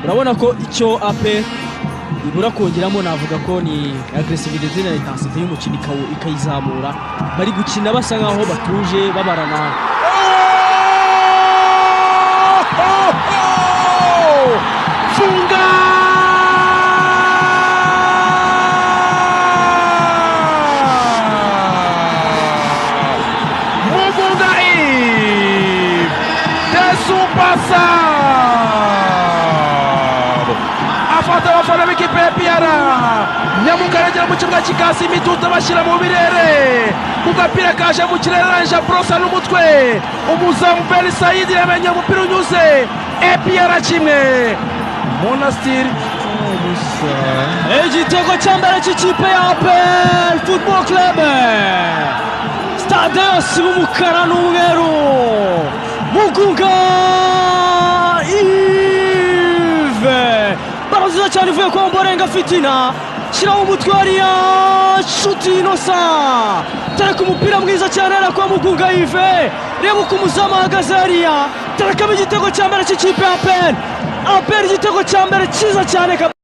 Urabona ko icyo APR ibura kongeramo, navuga ko ni agressivité na intensité y'umukino, ikayizamura. Bari gukina basa nkaho batuje, babarana. Oh, oh! Funga! Mugunga Yves de super sub afata abafana b'ikipe ya APR, nyamukaragera mu kibuga kikasi imitutu, bashyira mu birere ku gapira kaje mu kirere, arangije aborosa n'umutwe. Umuzamu Beri Sayidi yamenye umupira unyuze. APR 1, Monastir 0. Igitego cya mbere cy'ikipe ya APR Football Club, stade yose umukara n'umweru. Mugunga Yves, ballon nziza cyane ivuye kwa Mborenga Fitina, shyiraho umutwe hariya, Nshuti Innocent tereka umupira mwiza cyane hariya kwa Mugunga Yves. Reba uko umuzamu ahagaze hariya, terekamo igitego cya mbere cy'ikipe ya APR. APR igitego cya mbere cyiza cyane kabisa.